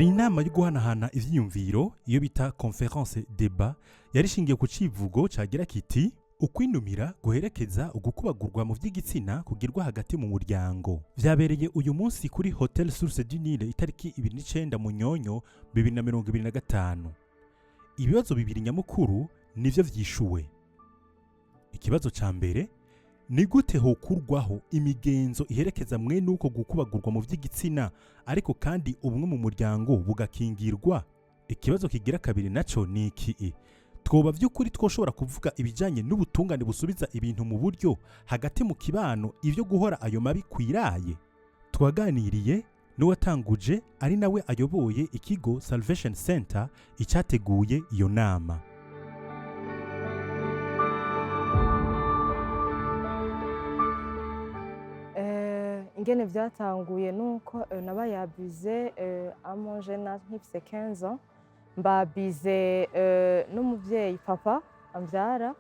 Yari inama yo guhanahana ivyiyumviro, iyo bita conférence débat, yari ishingiye ku civugo cagira kiti: "Ukwinumira guherekeza ugukubagurwa mu vy'igitsina kugirwa hagati mu muryango". Vyabereye uyu munsi kuri Hotel Source du Nil, itariki 29 Munyonyo 2025. Ibibazo bibiri nyamukuru nivyo vyishuwe. Ikibazo ca mbere: ni gute hokurwaho imigenzo iherekeza mwene uko gukubagurwa mu vy'igitsina, ariko kandi ubumwe mu muryango bugakingirwa? Ikibazo kigira kabiri naco ni iki: twoba vy'ukuri twoshobora kuvuga ibijanye n'ubutungane busubiza ibintu mu buryo hagati mu kibano, ivyo guhora ayo mabi kwiraye? Twaganiriye n'uwatanguje ari nawe ayoboye ikigo Salvation Center, icyateguye iyo nama. Ingene vyatanguye nuko nabaye abusée à mon jeune âge, nkifise 15 ans, mbabize n'umuvyeyi papa amvyara.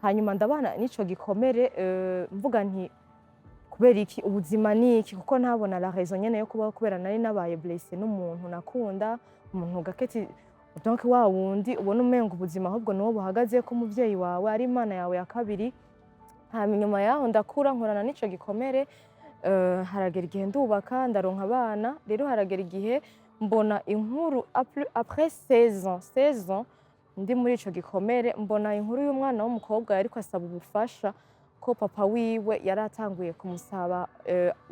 Hanyuma ndabana n'ico gikomere, mvuga nti: "Kubera iki? Ubuzima ni iki?" Kuko ntabona la raison nyene yo kubaho, kubera nari nabaye blessée n'umuntu nakunda, umuntu gaketi. Donc wa wundi ubona umenga ubuzima ahubwo niwo buhagaze, ko umuvyeyi wawe ari Imana yawe ya kabiri. Hanyuma inyuma yaho ndakura, nkorana n'ico gikomere. Haragera igihe ndubaka, ndaronka abana. Rero haragera igihe mbona inkuru après 16 ans, 16 ans ndi muri ico gikomere, mbona inkuru y'umwana w'umukobwa yariko asaba ubufasha, ko papa wiwe yari atanguye kumusaba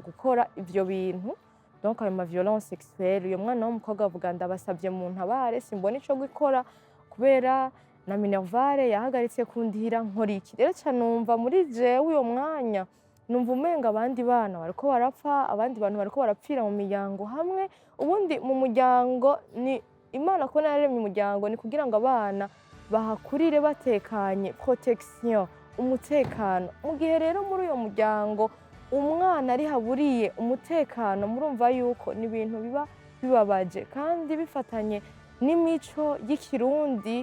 gukora ivyo bintu, donc ayo ma violence sexuelle. Uyo mwana w'umukobwa avuga: "Ndabasavye muntabare, simbona ico gukora kubera na minerval yahagaritse kundihira, nkora iki?" Rero ca numva muri jewe, uyo mwanya numva umenga abandi bana bariko barapfa, abandi bantu bariko barapfira mu miryango hamwe. Ubundi mu muryango ni Imana kubona yaremye umuryango ni kugira ngo abana bahakurire batekanye, protection, umutekano. Mu gihe rero muri uyo muryango umwana ari haburiye umutekano, murumva yuko ni ibintu biba bibabaje, kandi bifatanye n'imico y'Ikirundi,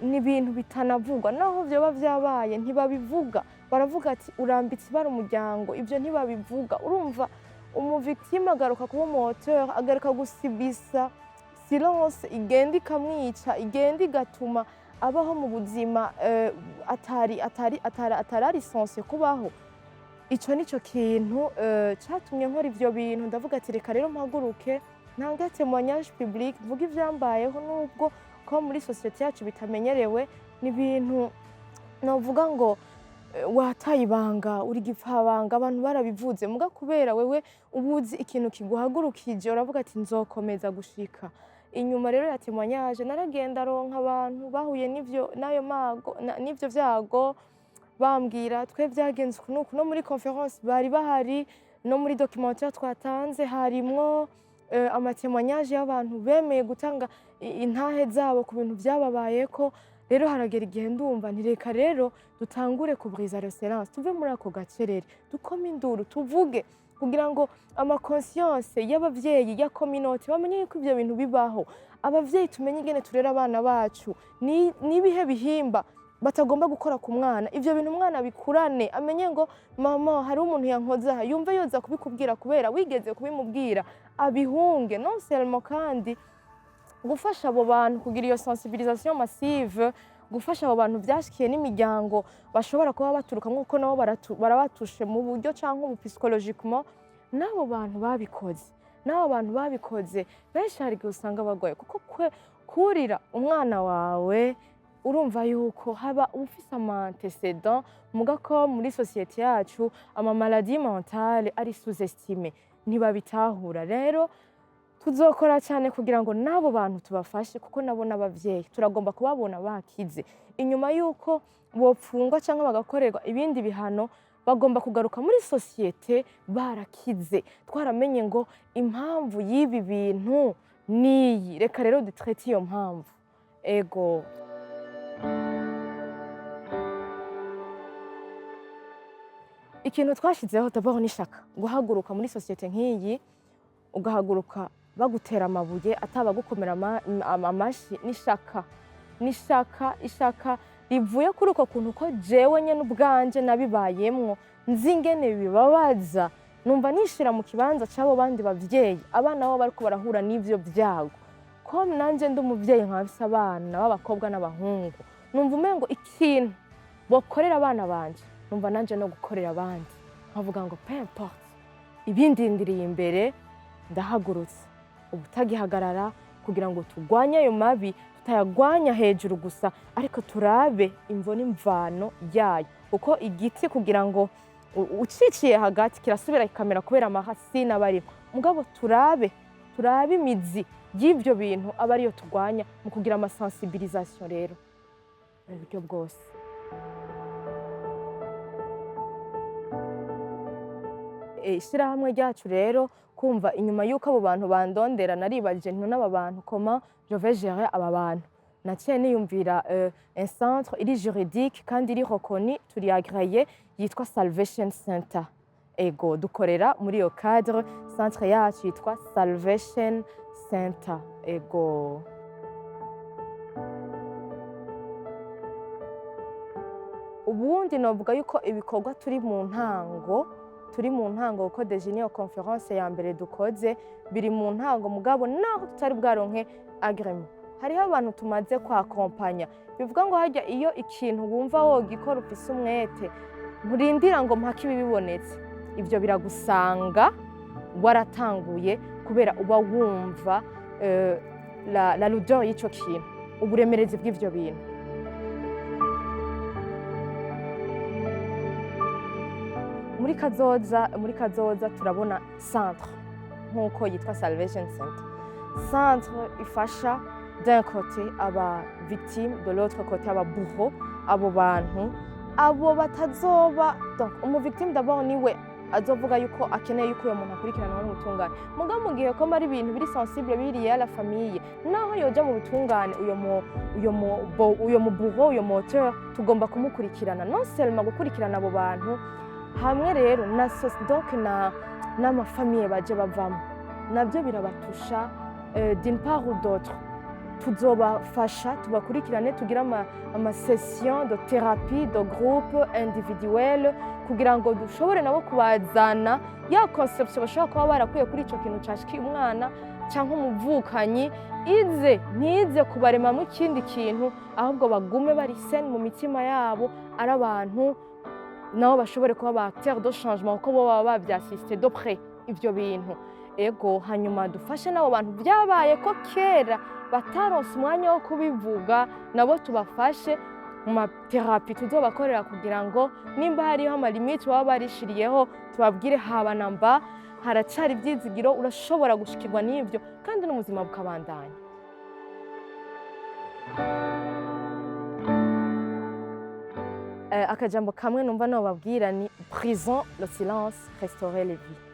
ni ibintu bitanavugwa. Naho vyoba vyabaye, ntibabivuga. Baravuga ati: "Urambitse ibara umuryango." Ibyo ntibabivuga. Urumva, umuvictime agaruka kuba umu auteur, agaruka gusibisa silence igenda ikamwica, igenda igatuma abaho mu buzima atari censé kubaho. Ico nico kintu catumye nkora ivyo bintu. Ndavuga ati: "Reka rero mpaguruke, ntange témoignage public, mvuge ivyambayeho." Nubwo ko muri société yacu bitamenyerewe, ni ibintu novuga ngo wataye ibanga, uri gipfabanga, abantu barabivuze. Muga kubera wewe ubuzi ikintu kiguhagurukije, uravuga ati: "Nzokomeza gushika." Inyuma rero ya témoignage, naragenda aronka abantu bahuye n'ivyo n'ayo mago n'ivyo vyago, bambwira: "Twe vyagenze uku n'uku." No muri conférence bari bahari, no muri documentaire twatanze harimwo amatémoignage y'abantu bemeye gutanga intahe zabo ku bintu vyababayeko. Rero haragera igihe ndumva nti: "Reka rero dutangure kubriza le silence, tuve muri ako gacerere, dukome induru, tuvuge, kugira ngo amaconscience y'abavyeyi, ya communauté, bamenye yuko ivyo bintu bibaho." Abavyeyi tumenye ingene turera abana bacu, ni nibihe bihimba batagomba gukora ku mwana. Ivyo bintu umwana bikurane, amenye ngo: "Mama, hariho umuntu yankoze aha." Yumve yoza kubikubwira kubera wigeze kubimubwira, abihunge. Non seulement kandi gufasha abo bantu kugira iyo sensibilisation massive, gufasha abo bantu vyashikiye n'imiryango bashobora kuba baturuka, nk'uko nabo barabatushe mu buryo canke ubu psychologiquement. N'abo bantu babikoze benshi hari igihe usanga bagoye, kuko kurira umwana wawe, urumva yuko haba ufise ama antécédents. Muga ko muri société yacu ama maladie mentale ari sous-estimé, ntibabitahura. Rero tuzokora cyane kugira ngo n'abo bantu tubafashe, kuko nabo n'abavyeyi turagomba kubabona bakize. Inyuma y'uko bopfungwa cyangwa bagakorerwa ibindi bihano, bagomba kugaruka muri société barakize, twaramenye ngo impamvu y'ibi bintu niyi, reka rero dutraite iyo mpamvu. Ego. Ikintu twashizeho d'abord n'ishaka guhaguruka muri société nk'iyi, ugahaguruka bagutera amabuye, atabagukomera amashi, n'ishaka, ishaka rivuye kuri uko kuntu ko jewe nyene ubwanje nabibayemwo, nzi ingene bibabaza. Numva nishira mu kibanza c'abo bandi bavyeyi, abana babo bariko barahura n'ivyo vyago. Ko nanjye ndi umuvyeyi, nkaba mfise abana b'abakobwa n'abahungu, numva umengo ikintu bokorera abana banje, numva nanje no gukorera abandi. Nkavuga ngo peu importe ibindindiriye imbere, ndahagurutse ubutagihagarara kugira ngo turwanye ayo mabi. Tutayagwanya hejuru gusa, ariko turabe imvo n'imvano yayo, kuko igiti kugira ngo uciciye hagati kirasubira kikamera kubera ama racines aba arimo. Mugabo turabe imizi y'ivyo bintu, aba ariyo turwanya mu kugira ama sensibilisation rero mu buryo bwose. Ishirahamwe ryacu rero, kumva inyuma y'uko abo bantu bandondera, naribajije nti: "N'aba bantu, comment je vais gérer aba bantu?" Naciye niyumvira un centre iri juridique kandi iri reconnu, turi agréé, yitwa Salvation Center. Ego, dukorera muri iyo cadre. Centre yacu yitwa Salvation Center. Ego, ubundi novuga yuko ibikorwa turi mu ntango, kuko déjà niyo conférence ya mbere dukoze, biri mu ntango. Mugabo naho tutari bwaronke agrément, hariho abantu tumaze kwakompanya. Bivuga ngo harya iyo ikintu wumva wogikora, ufise umwete, nturindira ngo mpaka ibi bibonetse. Ibyo biragusanga waratanguye, kubera uba wumva la lourdeur y'ico kintu, uburemerezi bw'ivyo bintu. Muri kazoza turabona centre nk'uko yitwa Salvation Center, centre ifasha d'un côté aba victime, de l'autre côté aba bourreau, abo bantu abo batazoba. Donc umu victime d'abord niwe azovuga yuko akeneye yuko uyo muntu akurikiranwa n'ubutungane. Mugabo mu gihe ko ari ibintu biri sensible, biri à la famille, naho yoja mu butungane, uyo mu bourreau, uyo mu auteur, tugomba kumukurikirana. Non seulement gukurikirana abo bantu hamwe rero na donc na n'ama familles baje bavamo, nabyo birabatusha d'une part ou d'autre. Tuzobafasha, tubakurikirane, tugire ama session de thérapie de groupe, individuelle, kugira ngo dushobore nabo kubazana ya conception bashobora kuba barakuye kuri ico kintu cashikiye umwana cyangwa umuvukanyi, ize ntize kubaremamo ikindi kintu, ahubwo bagume bari saine mu mitima yabo, ari abantu nabo bashobore kuba ba acteur de changement, kuko bo baba bavyasiste de près ivyo bintu. Ego, hanyuma dufashe n'abo bantu byabaye ko kera bataronse umwanya wo kubivuga, nabo tubafashe mu ma thérapies tuzobakorera, kugira ngo nimba hariho ama limites baba barishiriyeho, tubabwire haba na mba haracari ivyizigiro, urashobora gushikirwa n'ivyo kandi n'ubuzima bukabandanya. Akajambo kamwe numva nobabwira ni: brisons le silence, restaurer les vies.